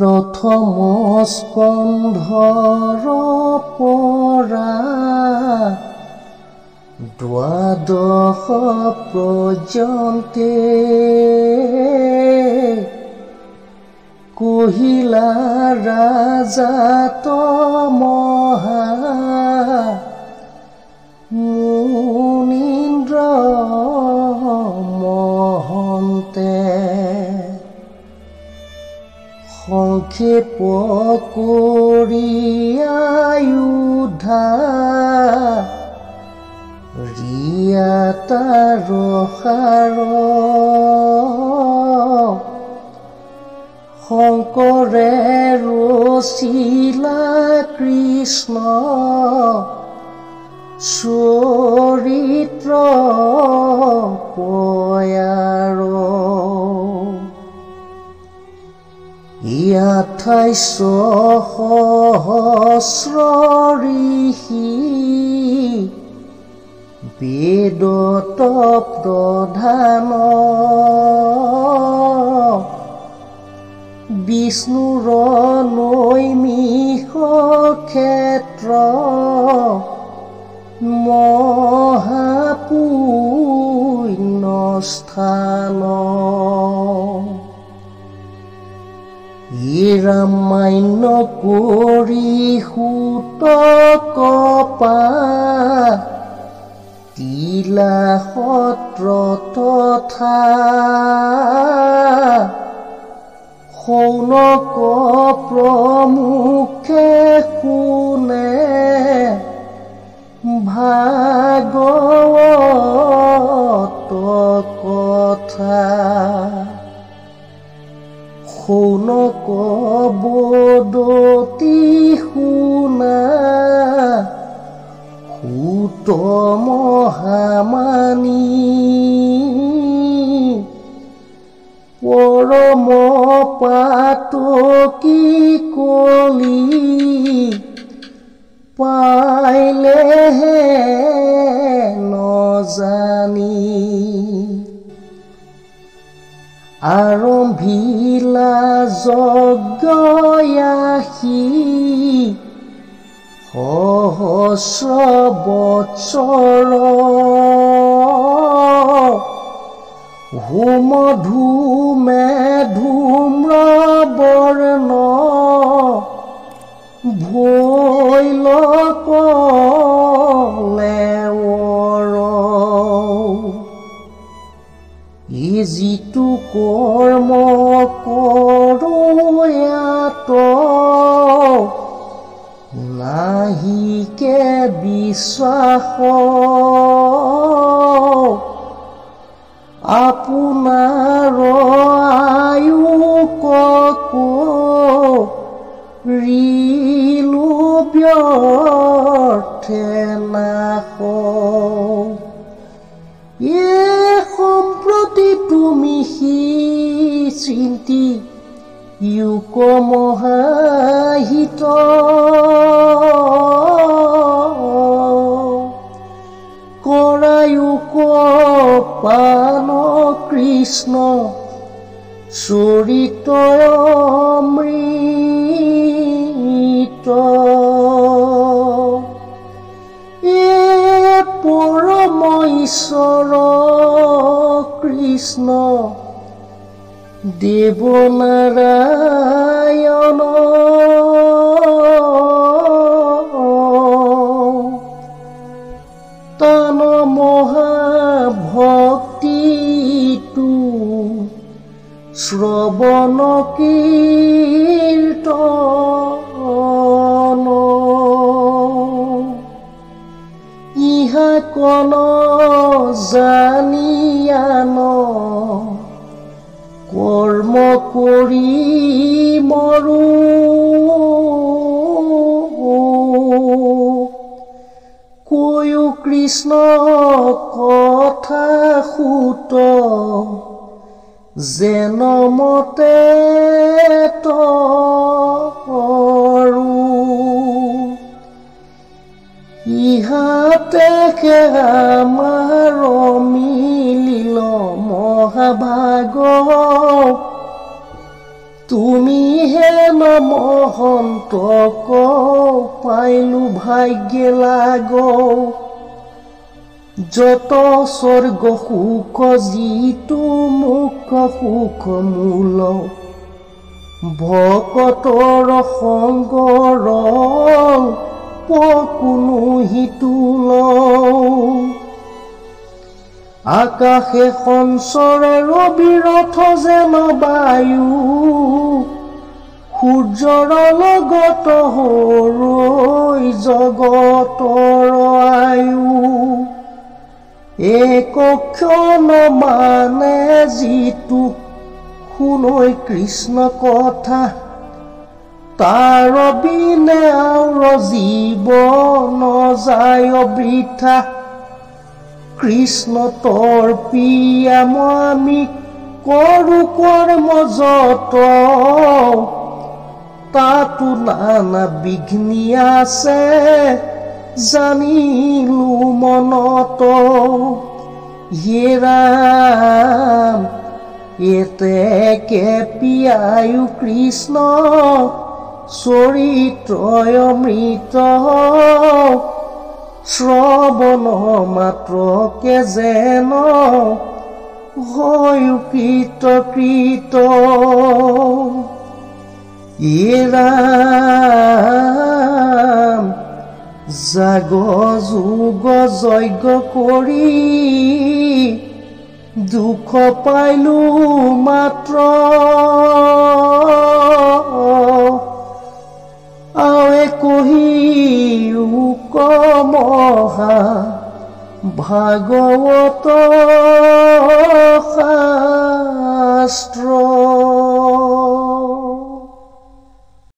প্ৰথম স্কন্ধৰ পৰা দ্বাদশ পৰ্যন্তে কহিলা ৰাজাত মহা মুনীন্দ্ৰ মহন্তে। সংক্ষেপ কৰি আয়ুধা ৰিয়া তাৰ সাৰ শংকৰে ৰচিলা কৃষ্ণ চৰিত্ৰ পয়াৰ। 28 সহস্ৰ ঋষি বেদত প্ৰধান বিষ্ণুৰ নৈমিষ ক্ষেত্ৰ মহাপুণ্য স্থান। ৰামায়ণ কৰি সুত কপা তিলা সত্ৰ তথা শৌনক প্ৰমুখে শুনে ভাগৱত কথা। শৌনক বদতি শুনা সুত মহামানী পৰম পাতকী কলি পাইলেহে নজানি। আৰম্ভিলা যজ্ঞয়াসী সহস্ৰ বৎসৰ হোম ধূমে ধূম্ৰ বৰ্ণ ভৈল কলেৱৰ। ই যিটো কৰ্ম কৰোয়াত নাহিকে বিশ্বাস আপোনাৰ আয়ুক ৰিলো ব্যৰ্থে নাশ। এ সম্প্ৰতি তুমি সি চিন্তি ইউক মহাহিত কৰায়ুক পান কৃষ্ণ চৰিত অমৃত। এ পৰম ঈশ্বৰ কৃষ্ণ দেৱ নাৰায়ণ তান মহাভক্তিটো শ্ৰৱণ কীৰ্তন। ইহা কন জানিয়ান কৰ্ম কৰি মৰো কৈও কৃষ্ণ কথা সুত যেন মতে তৰো। ইহাতে আমাৰ মিলিল মহাভাগ তুমি হেন মহন্তক পাইলো ভাগ্যে লাগ। যত স্বৰ্গ সুখ যিটো মুখ সুখ মূল, ভকতৰ সংগৰ কোনো হিতুল। আকাশে সঞ্চৰে ৰবিৰথ যেন বায়ু, সূৰ্যৰ লগত হৰৈ জগতৰ আয়ু। এক ক্ষণ মানে যিটো শুনৈ কৃষ্ণ কথা, তাৰ বিনে আউৰ জীৱ নযায় বৃথা। কৃষ্ণ তৰ্পিয়া আমি কৰো কৰ্ম যত, তাতো নানা বিঘ্নি আছে জানিলো মনত। হে ৰাম এতেকে পিয়ায়ু কৃষ্ণ চৰিত্ৰয় অমৃত, শ্ৰৱণ মাত্ৰকে যেন হয় কৃত কৃত। ৰাম জাগ যোগ যজ্ঞ কৰি দুখ পাইলো মাত্ৰ, আৱে কহিও কমহা ভাগৱত শাস্ত্ৰ।